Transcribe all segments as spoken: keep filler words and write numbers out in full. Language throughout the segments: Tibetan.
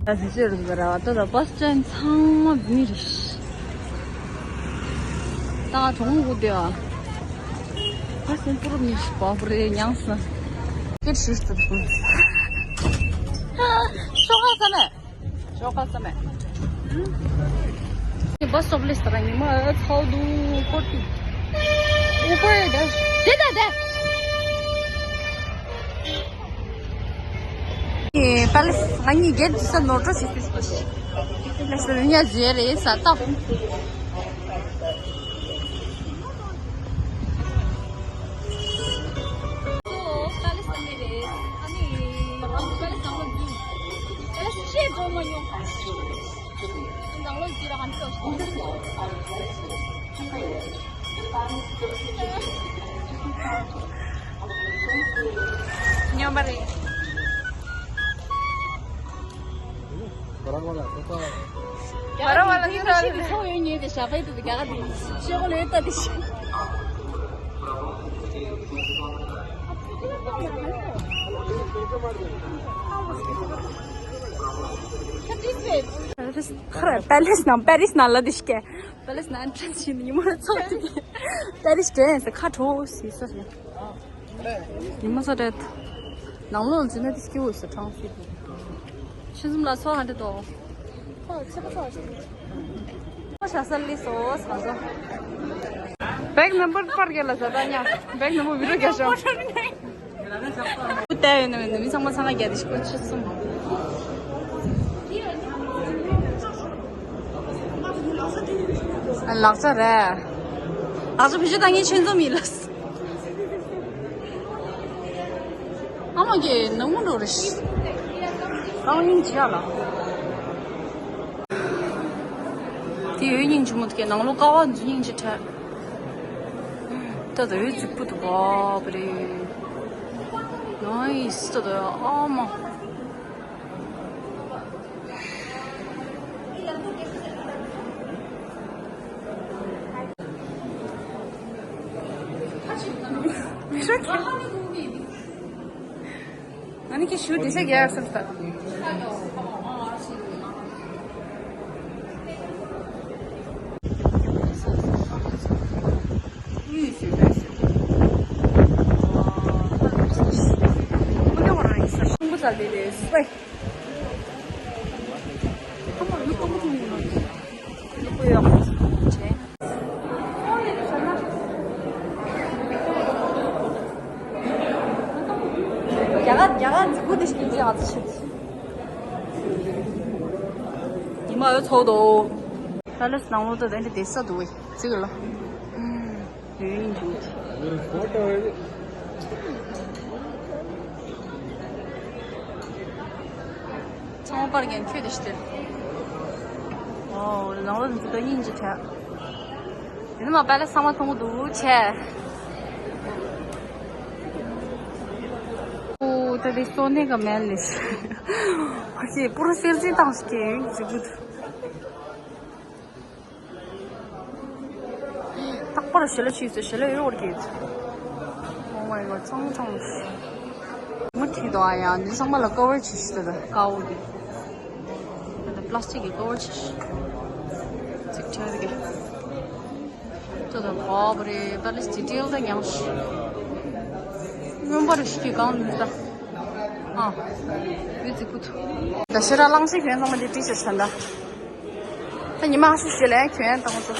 ད་ཟི་ཅི་རུ་འགྲོ་ར་བ་ད་ད་བྷ་སི་སི་ཊེན་ཚང་མ་མི་རེད། ད་གྲོང་མོ་དེ་བ་ཕ་སེམས་པོ་རུ་མི་ཞིག་བབ་རེད་ཉང་སི་ན། སྐད་ཞུ་སྟེ་དུ་ཤོག་ཁ་ས་ནས། ཤོག་ཁ་ས་མེད། ཨུ། བྷ་སི་སི་ཊོབ་ལས་ས་ར་ཉི་མ་ཚའོ་དུ་ཀོ་ཏི། ཨུ་པེ་ད། དེ་ད་དེ། ཨེ་པ་ལེ་སི་ང་གཉིས་སྒེར་གྱི་ས་ནོར་འགྲོ་བྱེད་ཤེས་སོ། ལེ་སི་ཉ་ཟེར་རེད་ས་ཏོ། སྨྱོན་པ་རེད། ང་རང་བ་ལ་ད་ལྟ། ང་རང་བ་ལ་ད་ལྟ་ཤི་དེ་ཚོགས་ཡོད་ཉེ་དེ་ཞག་པའི་དུ་དུ་རྒྱ་ག་དེ་ཤི་གོ་ལོས་ལྟ་དེ་ཤི། ཁ་ཅིག་ཟེར། པེ་ལེ་སི་ནང་པེ་རི་སི་ནང་ལ་དེ་ཤི་ཀེ། པེ་ལེ་སི་ནང་ཨེན་ཊི་རན་སི་ཡིན་ཉི་མ་ཚོགས་དེ་ཀེ། པེ་རི་སི་དྲན་ཟེར་ཁ་དྲོ་ཟེར་ས་རེད། ཉི་མ་ཚོ་རེད། ནང་ལོགས་འཛུལ་ན་དེ་སྐྱིད་པོ་ཡོད་ས་གྲོང་གསེབ་དེ། ཕྱི་འཛོམས་ལ་ཚོགས་ཧ་འདྲ་དོ། ཁོ་ཚེ་པ་ཚོགས་ཤིག་ཁོ་ཞ་ས་ལི་སོ་ས་ཚོ། བེག་ནམ་བར་པར་རྒྱ་ལ་ཟ་ད་ཉ། བེག་ནམ་བར་བི་རོ་རྒྱ་ཤོག་བལྟས་ཡོད་ན་མི་ཚང་མ་ཚང་ང་རྒྱ་དེ་ཤི་ཁོ་ཆུ་སོང་། ལག་ཆ་རེད། ལག་ཆ་བེད་སྤྱོད་བཏང་མཁན་ཆོས་འཛོམས་ཡིན་ལ། ཨ་མ་གིས་ནང་མོ་འགྲོ་རེ་ཤི། རང་སྙིང་རྗེ་ཡ་ལ། དེ་འོད་སྙིང་རྗེ་མོ་དེ་གའི་ནང་ལོགས་ཀ་བ་འཛུལ་སྙིང་རྗེ་འཕྲད། ད་ད་འོད་རྫིག་པོ་འདུག་བ་བ་རེད། ནའི་སི་ད་ད་ཨ་མ། ཨ་ནི་ཁྱེད་ཞུ་འདི་ཚེ་རྒྱལ་སོང་ད། རྒྱ་གར་རྒྱ་གར་འཛིག་པོ་དེ་ཞིག་འཛིག་ཨ་ཙི་ཆེ། ཉི་མ་འོད་ཚོགས་དོ། ད་ལས་ནང་ལོགས་དེ་དེ་འདྲ་བསྡད་ས་འདུག་བས་ཚིག་ལ། ཡོད་ཡིན་འདུག་ཚང་མ་པར་རྒྱན་ཁྱོད་དེ་ཞིག་སྟེར། ཨོ་ནང་ལོགས་འཛིག་ད་སྙིང་རྗེ་དྲག་ཡིན་ནི་མ་པ་ལ་ཚང་མ་མཐོང་གི་འདུག་ཆེ། ཨོ་ད་དེ་སོ་ནས་ག་མེད་ལེ། ཨ་ཅེ་པུ་རུ་སེར་ཙི་བཏང་ཞིག་གི་ཡིན་ཅི་གུད། རྟག་པར་ཞལ་ལག་ཆུས་སུ་ཞལ་ལག་ཡོད་རེད། Oh my god ཚང་ཚང་། མུ་མཐུད་དུ་ཨ་ཡ་འདི་ཚང་མ་ལ་ཀ་བར་བྱེད་ཤི་ད་ཀའོ་འདི། ད་པ་ལ་སི་ཊིག་གི་ཀ་བར་བྱེད་ཤི། ཚིག་ཁྲ་རེ་གི། ད་ད་བབ་རེད་པ་ལ་སི་ཊིག་ཌི་ཊེལ་ད་ཉམས་ཤི། སྨྱོན་པ་རེ་ཤི་གི་གང་འདུག་ད། ཨ། བི་ཙི་ཀུ་ཐུ། ད་ཤི་ར་གླང་ཆེན་གྱོན་ཚང་མ་འདི་ཏི་ཤར་ཊི་ད་ད། ད་ཉི་མ་ཨ་ཤུ་ཞེ་ལས་གྱོན་དང་ཚོ།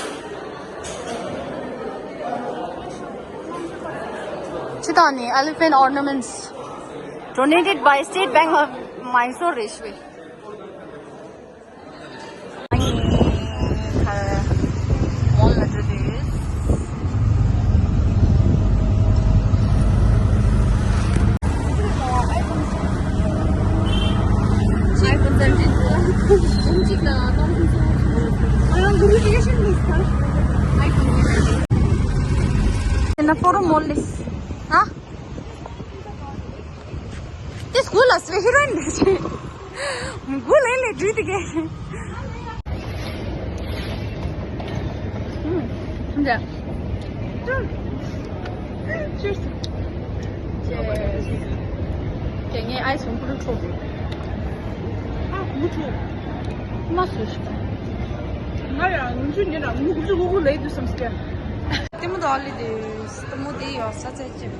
ཅི་དང་ནི་elephant ornaments donated by State Bank of Mysore རེད་ཞུ་བས། ཨ་ནི་ཁ་མོལ་ལ་འགྲོ་དུས། iPhone seventeen གཅིག་དང་གཅིག་དང་གཅིག་དང་གཅིག་དང་། ན་ཕོ་རོ་མོལ་ལེ། ཨ། དེ་སྐུལ་ལ་སུ་ཧི་རོ་ཨིན་རེད། མགོ་ལེ་ལེ་བྲུས་དེ་གས། ཧུམ། ཧུམ་ཇ། Cheers. Cheers. ཀྱེ་ངས་ཨའི་སི་ཁྲིམ་ཕུ་ལུ་འཕྲོ། ཨ་མུ་འཕྲོ། མ་སུ་ཞིག་ང་ཡང་ངུ་ཆུ་ཉེ་ར་ངུ་ཆུ་ལུ་གུ་ལེ་དུ་སམ་སྐྱ། ལྟད་མོ་དང་ཨ་ལི་དེ་ལྟད་མོ་དེ་ཡོད་ས་ཚད་ཅིག་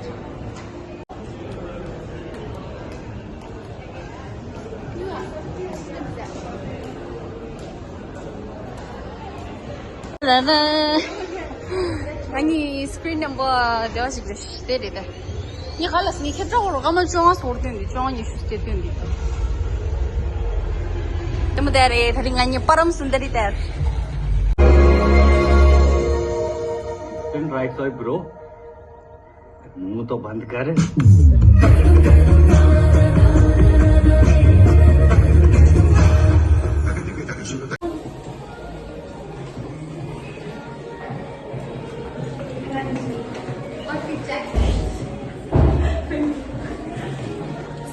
ལ་ལ། ང་གཉིས་སི་ཀི་རིན་མཉམ་པོ་བདེ་བ་ཞིག་རེད་དེ་རེད་དེ། ངས་ག་ལ་སི་ངས་ཁྱེད་ཅག་གོ་རོ་སྐར་མ་བཅོ་ལྔ་སོར་སྟོན་དེ་བཅོ་ལྔ་ཉི་ཤུ་སྟེ་སྟོན་དེ། དེ་མོ་དེ་རེད། ད་རིང་ང་གཉིས་པ་རམ་སུན་དར་རི་དེ། Screen right side, bro. मुंह तो बंद कर।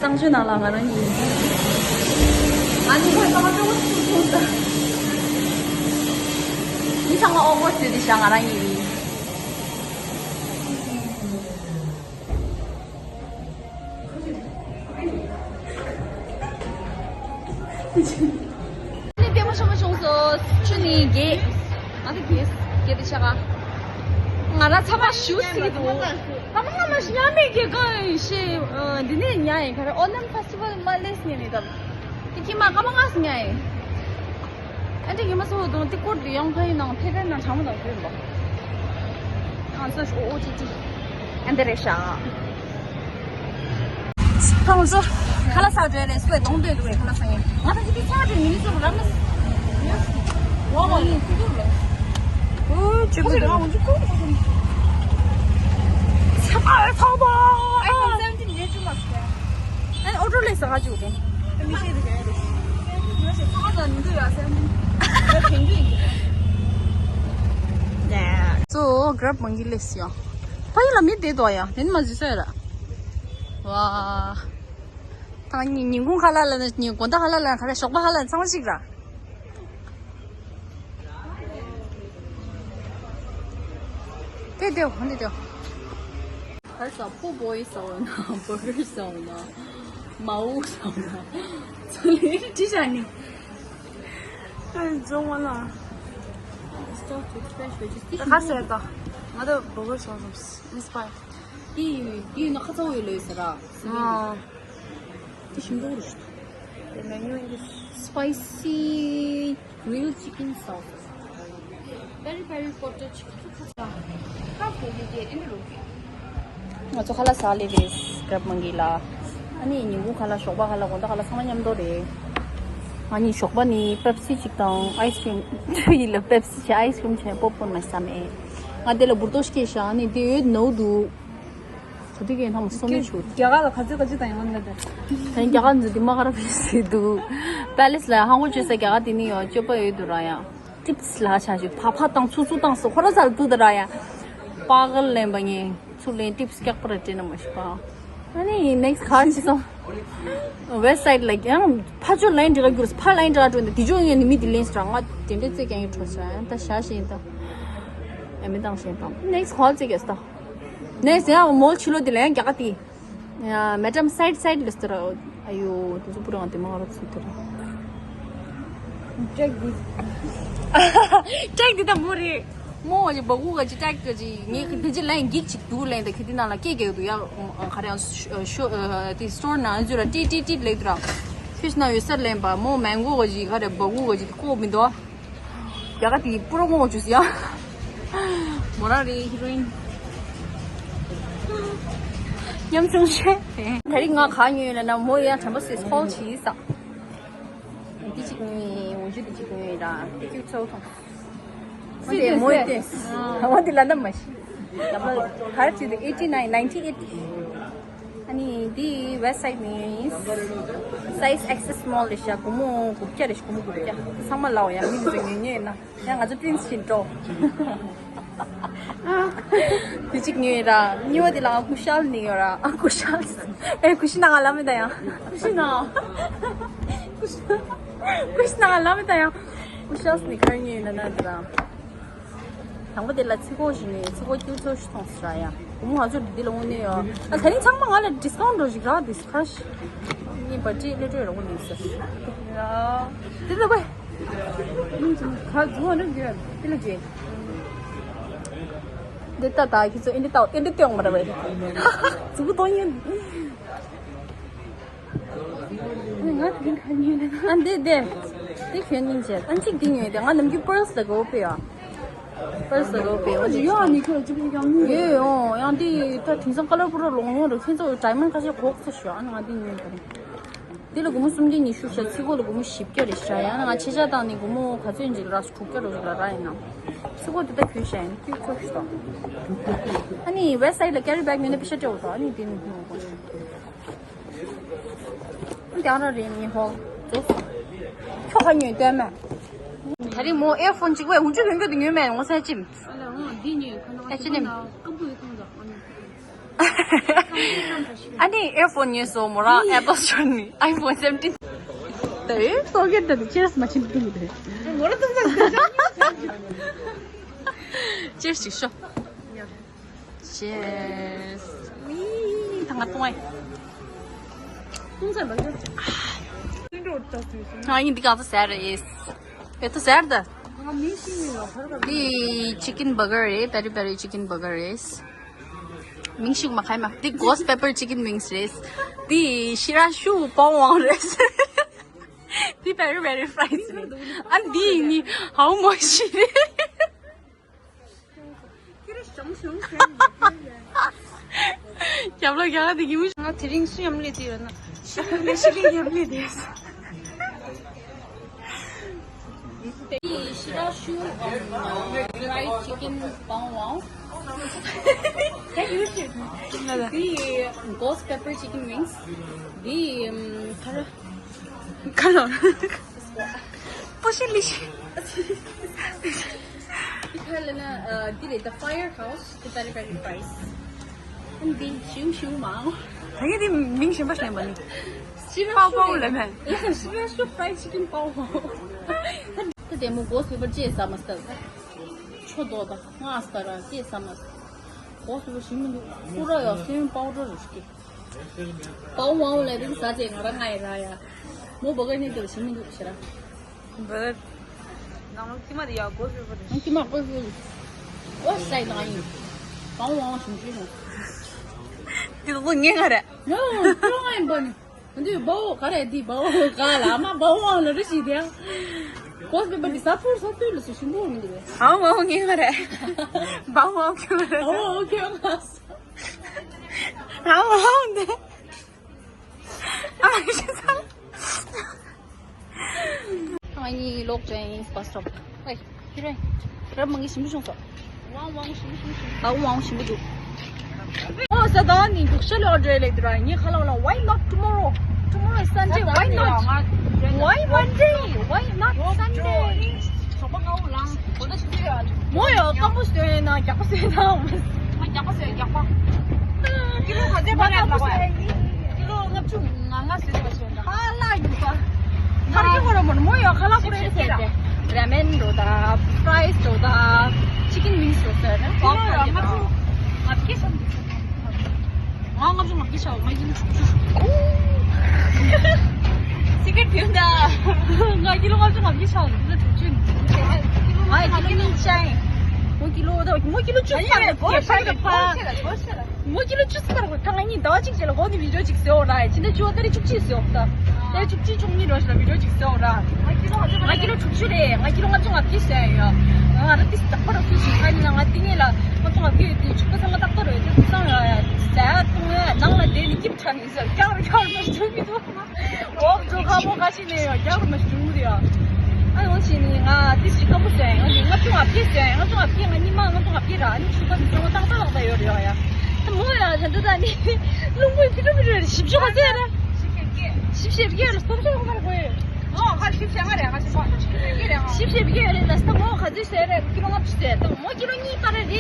གསང་སྤྱོད་ནང་ལ་ང་རང་ཡིན། ང་ནི་ཁོའི་གཏམ་སྤྱོད་པོ་ཚུར་ཚུར་ད། ཡིན་ཚང་མ་ཨོ་ཀོ་ཟེར་དེ་བཞག་ང་རང་ཡིན། ནི་ལྟད་མོ་ཤོ་མ་བྱུང་སོ། ཆུ་ནི་རྒྱས། ང་ཚོ་རྒྱས་རྒྱས་དེ་ཆ་ག་ང་རང་ཚ་བ་ཞུ་སྲིད་འདུག་ད་མ་ང་མ་ཤི་ཉ་མེད་ཀྱི་གང་ཡིན་ཤེས། འདི་ནས་ཉ་ཡིན་ག་རེ། ཨོ་ནམ་ཕེ་སི་ཊི་ཝལ་མ་ལེས་ཉན་ནི་དམ། དེ་ཁྱི་མ་ཀ་མ་ང་སི་ཉ་ཡིན། ཨ་འདྲ་ཉི་མ་སོ་དང་དེ་ཀོར་དུ་ཡང་ཕ་ཡི་ནང་ཕེ་ཕེ་ནང་གྲང་མོ་དང་ཁྱོད་འདུག་ང་ཚོ་ཨོ་ཨོ་ཅི་ཅི། ཨ་འདི་རེད་ཤག་ཁོང་ཚོ་ཁ་ལག་ཟ་འགྲོ་ཡ་རེད། སུ་བས་གདོང་སྟོན་འདུག་རེད། ཁ་ལག་ཟ་ཡིན། ང་ཚོ་ཅི་ཅི་ཚ་འགྲོ་ཡིན་ཚོ་ར་མ། ཝ་ཝ་ཡིན་ཚོ་ར། ཨོ་ཅི་པོ་རེད། ང་འཇུ་ཀོ་ཚ་པ་ཚ་པ། ཨའི་ཕོན་སེ་བེན་ཊིན་རེད་ཅུ་མ་སི་ཨ་ཨོ་ཏོ་ལས་ས་ཧ་ཅུ་རེད། མི་ཤེས་དེ་ག་རེད། ཚ་པ་ཚ་འདུག་ཡ་སེ་བེན་ཊིན་རེད། དེང་དུ་ཡིན། གཙོ་བོ་གྲབ་མང་གི་ལས་སི་ཡང་། ཕ་ཡུལ་ལ་མི་བསྡད་དོ་ཡ། དེ་ནི་མ་ཟི་ས་ཡ་ར། ཝ། ད་ཉིན་ཉིན་གུང་ཁ་ལག་ལ་ནི་ཉིན་དགོང་དག་ཁ་ལག་ལ་ཁ་ལག་ཞོགས་པ་ཁ་ལག་ཚང་མ་གཅིག་ར། དེ་དེ་འོ་འདི་དེ། ཁར་ས་པོ་བོའི་ས་འོ་ན་བར་གར་ས་འོ་ན་མ་འུ་ས་འོ་ན་ཚོ་ལས་ཅི་བྱ་ནི། ཨ་རྫོང་བ་ལ། Start with fresh veggies. ད་ཁ་ཟས་ད། ང་ད་བོ་གོ་ཤོར་སོང་། Inspire. དེ་ཡིན་དེ་ཡིན་ན་ཁ་ཚ་བོ་ཡོད་ལོས་ཟེར་ར། ཨ། དེ་ཞིམ་པོ་རེད། དེ་menu in this. Spicy grilled chicken sauce. Peri peri butter chicken. ཁ་ཚ། ཁ་ཚ་བོ་གི་དེ་ཨིན་རུ། ང་ཚོ་ཁ་ལག་ཟ་ལེ་རེད། གྲབ་མང་གི་ལ། ཨ་ནི་ཉིན་གུང་ཁ་ལག་ཞོགས་པ་ཁ་ལག་དགོང་དག་ཁ་ལག་ཚང་མ་མཉམ་དུ་རེད། ང་གཉིས་ཞོགས་པ་ནི་པེབ་སི་གཅིག་དང་ཨའི་སི་ཀྲིམ། ཡིན་ལ་པེབ་སི་བྱས་ཨའི་སི་ཀྲིམ་བྱས་པོབ་ཀོརན་མ་ཟ་མེད། ང་དེ་ལ་འབུར་ཏོ་ཞིག་བཞག་ནི་དེ་ཡོད་ནོ་འདུག་ག་དུས་ཀྱི་ཐང་སོ་མི་ཆུ། རྒྱ་གར་ལ་ག་ཚོད་ག་ཚོད་དང་ཡོང་ན་དེ། ད་རྒྱ་གར་འཛུལ་དེ་མ་ཁ་ར་བི་སི་འདུག་པེ་ལེ་སི་ལ་ཧང་གོ་བཅོས་ས་རྒྱ་གར་དེ་ནི་ཡོད་སྤྱོད་པ་ཡོད་འདུག་ར་ཡ། ཊིབ་སི་ལ་ཆ་ཞིག་ཕ་ཕ་དང་ཚུ་ཚུ་དང་སོ་ཁོ་ར་ཚར་འདུག་ད་ར་ཡ། པ་གལ་ལེན་པ་ངས་ཚུར་ལེན་ཊིབ་སི་སྐྱག་པ་ར་སྤྲད་ན་མ་ཤི་པ། ཨ་ནི་ནེག་སི་ག་ཅི་སོང་། ཝེ་སི་ཊི་ལ་ཡང་ཕ་ཆོ་ལན་འདྲི་ག་གྱུར་ཕ་ལན་འདྲི་ག་འགྲོ་འདི་ཇོ་ངས་ནི་མི་དེ་ལེན་སི་ར་ང་དེ་འདྲས་ཙེ་ཀྱང་ཡིན་འཕྲོ་སི་ར་ཡང་ད་ཤ་ཞེན་ད། ཨ་མི་དང་ཞེན་དང་ནེག་སི་ག་ཙེ་གེ་སི་ད། ནེག་སི་ཡང་མོལ་ཕྱི་ལོ་དེ་ལ་ཡང་རྒྱ་ག་དེ། ཡ་མེ་ཌམ་སའིཌ་སའིཌ་ལེ་སི་ད་ར། ཨ་ཡོ་དེ་ཚོ་པུ་རང་དེ་མ་ར་ཚུལ་དེ་ར། ཀྲེག་འདི། ཀྲེག་འདི་ད་མོ་རེད། མོ་བ་ཅི་བ་གུ་ག་ཅི་ཀྲེག་ག་ཅི་ངས་ཁི་དེ་ཅི་ལན་འགིག་ཅིག་འདུག་ལན་ད་ཁི་དེ་ནང་ལ་སྐད་རྒྱག་འདུག་ཡ། ག་རེ་ཡང་ཤོ་ཤོ་དེ་སི་ཊོར་ནང་ཚུར་ར་ཏི་ཏི་ཏི་ལེགས་འདུག་ར། ཁྱོད་ཤི་ན་ཡོད་སར་ལན་པ་མོ་མེང་གོ་ག་ཅི་ག་རེ་བ་གུ་ག་ཅི་དེ་ཀོ་མི་འདུག་རྒྱ་གར་དེ་པུ་རོ་ངོ་བཅུག་ཡ། མོ་རང་རེད་ཧི་རོ་ཨིན། ཉམ་ཆུང་ཤེས། ད་རིང་ང་ག་ཉོས་ལ་ན་མོ་ཡང་དྲན་པ་སེ་སྐོལ་བྱིས་ས། འདི་གཅིག་ཉོས་འོ་ཇུ་འདི་གཅིག་ཉོས་ར་འདི་གཅིག་ཚོ་ཐོང་། འོ་དེ་མོའི་ཏེས། འོ་དེ་ལ་ན་མ་ཤི། ག་རེ་བྱས་ཏེ་ཨེ་ཊི་ནའིན་ནའིན་ཊིན་ཨེ་ཊི། ཨ་ནི་འདི་West Side ནས་ཡིན། Size X S small རེད་ཤག་སྒོར་མོ་དགུ་བརྒྱ་རེད་ཤག་སྒོར་མོ་དགུ་བརྒྱ། ཚང་མ་ལའོ་ཡ། མི་འདི་ཚོ་ཉོས་ཉོས་ན་ཡང་ང་ཚོ་Twins བཞིན་འགྲོ། དེ་གཅིག་ཉོས་ར། གཉིས་པ་དེ་ལ་ང་ཀུ་ཤལ་ནི་ཡོད་ར། ཨ་ཀུ་ཤལ། ཨེ་ཀུ་ཤི་ན་ང་ལ་མི་ད་ཡང་། ཀུ་ཤི་ན། ཀུ་ཤི། ཀུ་ཤི་ན་ང་ལ་མི་ད་ཡང་། ཀུ་ཤལ་སི་ནི་ཁར་ཉོས་ན་ན་དེ་ར། དང་པོ་དེ་ལ་ཚིག་གོ་ཞིག་ནས་ཚིག་གོ་སྐྱུར་ཚོ་ཞིག་མཐོང་སྲིད་ར་ཡ། སྒོར་མོ་ང་ཚོ་འདི་ལ་དངོས་གནས་ཡོད། ཨ་ད་རིང་ཚང་མ་ང་ལ་discount འགྲོ་ཞིག་རག་འདི་ཁ་ཤས། ངས་བར་ཅི་ལས་སྤྲོད་རོགས་མིན་ཟེར། ཡ། དེ་ལ་བས། ཁ་རྫུན་བ་འགྲོ་རྒྱུ་དེ་ལ་རྗེ། འདི་ལྟ་ད་ཁྱེད་ཚོ་ཨེ་འདི་ལྟ་ཨེ་འདི་ལྟ་ཡོང་མ་ར་བས། རྫུན་པོ་གཏོང་ཡིན། ང་དེ་རིང་ཁ་ཉོས་ནས། ཨ་འདི་འདི། འདི་གྱོན་སྙིང་རྗེ། ཨ་གཅིག་འདི་ཉོས་ཏེ་ང་ནམ་རྒྱུན་purse ལ་དགོས་པས་ཡ། purse ལ་དགོས་པས་ཡ། ཨ་ཡོད་ཨ་ནི་ཁྱོད་ཅི་ཡང་ཉོས། ཡོད་ཡོང་ཡང་འདི་ད་དེང་སང་color པོ་ར་ལོང་ལོང་ར། ཁྱེད་ཚོ་diamond ཁ་ཤས་གོག་ཚོ་ཤོག་ཨ་ནི་ང་འདི་ཉོས་ད་རེད། འདི་ལ་སྒོར་མོ་སུམ་བརྒྱ་ཉི་ཤུ་ཤ། ཚིག་གོ་ལ་སྒོར་མོ་བཞི་བརྒྱ་རེད་ཤ། ཡང་ན་ང་ཆེ་ཆ་བཏང་ནི་སྒོར་མོ་ག་ཚོད་ཡིན་ཅིག་ར་དྲུག་བརྒྱ་རོ་ཅིག་ལ་ར་ཡིན་ན། ཚིག་གོ་འདི་ད་གྱོན་ཤ་ཡིན་ཁྱོད་ཚོ་ཤོག་ཨ་ནི་West Side ལ་carry bag ཉོས་ན་པེ་ཤ་སྤྲད་འོ་ད་ཨ་ནི་འདི་ནི་ཉོ་དགོས། རྒྱང་ར་རེད་མི་ཧོ། ཙོ། ཁྱོ་ག་ཉོས་ལྟོས་མེད། ད་རིང་མོ་earphone གཅིག་པས་འུ་ཅུ་ལོན་གྱི་འདུག་ཉོས་མེད་ངོ་ས་ཅིམ། ཨ་ལ་འོ་འདི་ཉོས་ཁ་ན་ཨེ་ཅི་ནེམ། སྐམ་པོ་ཡོད་ཐང་ད་ཨ་ནི། ཨ་ནི་earphone ཉོས་སོ་མོ་རང་Apple Store ནི་iPhone seventeen། ད་ཨེ་སོ་གེ་ད་དེ་cheers མ་ཆིན་དུ་དེ། མོ་ར་ཏུང་ད། Cheers ཅིག་ཤོ། Cheers། ཨི། ད་ང་བཏུང་ཨེ། བཏུང་ཚར་མ་འདུག་ང་ཡིན་འདི་ག་ཚོད་ཟ་རེད། བེ་ཏུ་ཟ་རེད་ད། འདི་chicken burger རེད། peri peri chicken burger རེད། མིང་ཤིག་མ་ཁའི་མ། འདི་ghost pepper chicken wings རེད། འདི་ཤི་ར་ཤུ་པོ་ཝང་རེད། འདི་peri peri fries རེད། ཨ་འདི་ནི་ཧའོ་མོ་ཤི་རེད། རྒྱབ་ལོགས་རྒྱག་དེ་གི་མི། ང་དེ་རིང་སུ་ཡམ་ལི་དེ་ཡོད་ན། ཤི་ལི་ཤི་ལི་ཡམ་ལི་དེ། ཤི་ར་ཤུ་fried chicken bang wang། དེ་ghost pepper chicken wings། དེ་ཁ་ར། ཁ་ལོ། པོ་ཤི་ལི་ཤི། ཁ་ལ་ན། འདི་རེད། The Firehouse འདི་peri peri fries། འདི་ཞུ་ཞུ་མང་། ད་ངས་འདི་མིང་གཞན་པ་ཞིག་ལེན་པ་ནི། ཤི་ར་པའོ་པའོ་ལེན་མེད། ཤི་ར་ཤུ་fried chicken པའོ་པའོ། ད་དེ་མོ་ghost pepper ཅེས་ཟ་མ་སྟབས། ཆོ་དོ་ད་ང་ཨ་སྟ་ར་ཅེས་ཟ་མ་སྟབས། ghost pepper ཞིམ་མི་འདུག་སུ་ར་ཡ་སོན་པའོ་ཌར་རུ་ཤི། པའོ་པའོ་ལ་རིག་ས་ཅེ་ང་ར་ང་ཡི་ར་ཡ། མོ་བ་ག་ནི་དེ་ཞིམ་མི་འདུག་ཤི་ར། But ནང་ལོགས་ཀྱི་མ་དེ་ཡག་པོ་ཟེར་བ་རེད། ཀྱི་མ་པོ་ཟེར། ཨོ་སའི་ནང་ཡིན། པའོ་ཝང་ཞིམ་ཞིམ་ཡོང་། དེ་ལོ་ངེ་ག་རེད། ཡོ་ཁྱོད་ང་ཡིན་པ་ནི། འདི་བའོ་ག་རེད། འདི་བའོ་ག་ལ་མ་བའོ་ཝང་ལ་རི་ཞིག་དེ། གོ་སི་པི་པ་འདི་ས་ཕུར་ས་ཕུར་ལ་སུ་ཞིམ་པོ་མི་འདུག་གས། ཨ་ཝའོ་ངེ་ག་རེད། བའོ་ཝང་ཁྱོད་རེད། ཨོ་ཁྱོད་ང་། ཨ་ཝའོ་འདི། ཨ་ཤི་ཚང་། ང་གཉིས་ལོག་ཅན་bus stop། ཨེ། ཁྱེད་རང་། རབ་མང་གི་ཞིམ་པོ་བྱུང་སོང་། ཝང་ཝང་ཞིམ་པོ་ཞིམ་པོ་ཞིམ་པོ། ཨ་ཝང་ཞིམ་པོ་འདུག་ཨོ་ས་ད་ནི་འདུག་ཤ་ལ་order ལེགས་འདུག་ར། ངས་ཁ་ལག་ལ། Why not tomorrow? Tomorrow is Sunday. Why not? Why Monday? Why not Sunday? མོ་ཡོ་སྐམ་པོ་བཟོས་ན་རྒྱགས་པ་བཟོས་ན། ང་རྒྱགས་པ་བཟོས། རྒྱགས་པ། ཀི་ལོ་ག་ཚོད་པར་ལ་བ། ཀི་ལོ་ལྔ་བཅུ་ང་ལྔ་བཟོས་པ་བཟོས་ད། ཁ་ལག་རྒྱུག་པ། ཁ་རྒྱུག་པ་ར་མོ་མོ་ཡོ་ཁ་ལག་པོ་རེད་ཟེར་ད། ར་མེན་འགྲོ་ད། fries འགྲོ་ད། chicken wings འགྲོ་ཟེར་ན། ཀི་ལོ་ལྔ་བཅུ་ང་བརྒྱ་ཆགས་འདུག་ང་ལྔ་བཅུ་ང་བརྒྱ་ཆགས། ང་ཀི་ལོ་དྲུག་ཅུ། སི་ཀེ་ཊི་གྱོན་ད། ང་ཀི་ལོ་ལྔ་བཅུ་ང་བརྒྱ་ཆགས། ང་ཀི་ལོ་དྲུག་ཅུ་ཡིན། ང་ཀི་ལོ་གཉིས་ཆགས་ཡིན། མོ་ཀི་ལོ་ད་མོ་ཀི་ལོ་བཅུ་ཙམ་རེད། ཕ་ཕ་ཕ། མོ་ཀི་ལོ་བཅུ་ཙམ་རེད། ད་ང་གཉིས་ཟླ་བ་གཅིག་རྗེས་ལ་འགོ་ནས་བི་ཌིའོ་གཅིག་བཟོ་ར། ཕྱི་ཟླ་བཅུ་པ་ཏ་རིག་བཅུ་གཅིག་བཟོ་ད། ཏ་རིག་བཅུ་གཅིག་བཅུ་གཉིས་རོ་ཞིག་ལ་བི་ཌིའོ་གཅིག་བཟོ་ར། ང་ཀི་ལོ་དྲུག་ཅུ་རེད། ང་ཀི་ལོ་ལྔ་བཅུ་ང་བརྒྱ་ཆགས་ཡོད། ང་ར་ཏིས་དག་པ་ར་སུ་ཞིག་ཁ་ཉིན་ལ་ང་ཏིས་ངེད་ལ་ལྔ་བཅུ་ང་བརྒྱ་ཡོད་དུས་ཕྱུག་པ་ཚང་མ་ཏག་ཏག་རེད། དེ་ཚང་ཡོད་ཡ། ཟ་ཡ་བཏུང་ཡ་ནང་ལ་བསྡད་ནས་སྐྱིབས་ཁྲ་ནས་ཟ་རྒྱག་རུ་རྒྱག་རུ་མ་བྱུང་གི་འདུག་འོག་འགྲོ་ཁ་མོ་ཁ་ཤས་ནས་ཡོད་རྒྱག་རུ་མ་བྱུང་གི་རེད་ཡ། ཨ་ཡོང་ཕྱིན་ནས་ང་ཏིས་ཞིག་སྐམ་པོ་ཟ་ཡ། ང་ལྔ་བཅུ་ང་བརྒྱ་ཟ་ཡ། ལྔ་བཅུ་ང་བརྒྱ། ང་གཉིས་མ་ལྔ་བཅུ་ང་བརྒྱ་ར། ཨ་ནི་ཕྱུག་པ་དེ་ཚང་མ་ཏག་ཏག་ཏག་ཏག་ཡོད་རེད་ཡ། མོ་ཡང་ད་འདི་ད་ནི་རླུང་བུའི་ཕི་ཊོ་མི་ཊོ་ཞིབ་ཆ་ག་ཚད་རེད། ཞིབ་ཆ་རྒྱས་ལ་སྟོབས་ཆ་ག་ཚད་དགོས། ཨོ་ཁ་ཞིབ་ཆ་ང་རེད། ཁ་ཞིབ་ཆ་རྒྱས་རེད། ཞིབ་ཆ་རྒྱས་རེད་ལ་སྟོབས་མོ་ག་ཚོད་ཟེར་རེད། ཀི་ལོ་ལྔ་བཅུ་ཟེར། སྟོབས་མོ་ཀི་ལོ་གཉིས་བར་རེད།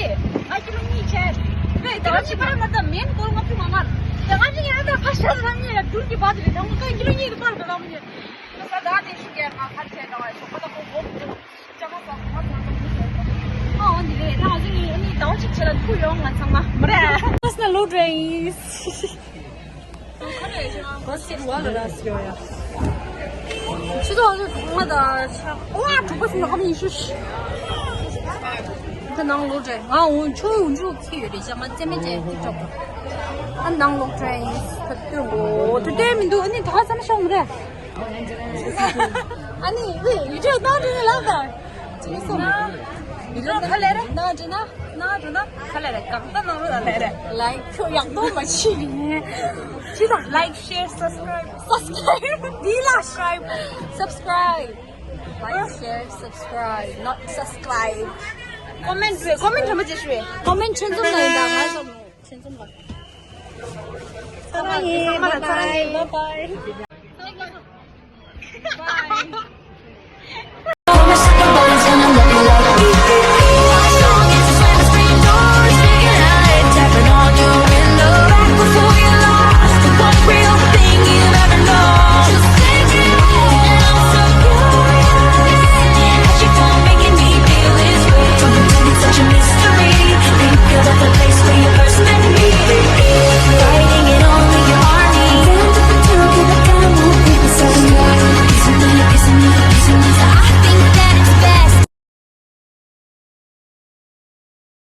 ཨ་ཀི་ལོ་གཉིས་ཆད་རེད། ད་ཀི་ལོ་གཉིས་བར་མ་ད་མེན་ཀོ་ལོ་ལྔ་བཅུ་མ་མར་ད་ང་ཅི་ཡང་ད་ཁ་ཤ་ཚང་ཉེ་ལ་དུར་གི་བར་དེ་རེད། ད་ང་ཀི་ལོ་གཉིས་གི་བར་དུ་ལ་མི་ཉེ། ད་ད་དེ་ཤུ་གེ་ང་ཁ་ཆད་ད་ང་ཤོག་པ་ད་ཁོ་གོ་ཨོ་འདི་རེད། ད་ང་ཚོ་ནི་ཨ་ནི་ཟླ་བ་གཅིག་བྱས་ལ་ཐུག་ཡོང་ང་ཚང་མ་མ་རེད། That's the low drains. What's it water? ཆུ་ཚོད་ལྔ་དང་ཕྱེད་ཀ་དྲུག་པ་ཟིན་ན་ཁ་མི་ཡིན་ཤུ། ད་ནང་low drain། ང་འོང་ཆུ་འཇུག་ཁྱི་ཡོད་རེད། ཞག་མ་རྩེ་མེད་ཅན་ཐིག་ཐོག་ཨ་ནང་low drain། ད་སྟོན་གོ་ད་སྟོན་མི་འདུག་ཨ་ནི་ད་ཚང་མ་ཤོག་མ་རེད། ཨ་ནི་ཝེ་ཡུ་ཊུབ་ནང་འགྲོ་ནས་ལབ་དང་། ཅི་སོང་། ཡུ་ཊུབ་ཁ་ལེ་རེད། ནང་འགྲོ་ན་ནང་འགྲོ་ན་ཁ་ལེ་རེད། གང་ལྟར་ནང་ལོགས་ལ་ལེ་རེད། Like ཁྱོད་ཡག་པོ་མ་བྱེད་ལེ། ཅི་དང་like share subscribe subscribe འདི་ལ་subscribe subscribe like share subscribe not subscribe comment comment དྲན་པ་བྱེད་ཞུ། Comment ཁྱེད་ཚོ་ལ་ཡིན་ད་ང་ཚོ་ཁྱེད་ཚོ་ལ། ཚང་མ་ཡིན། Bye bye.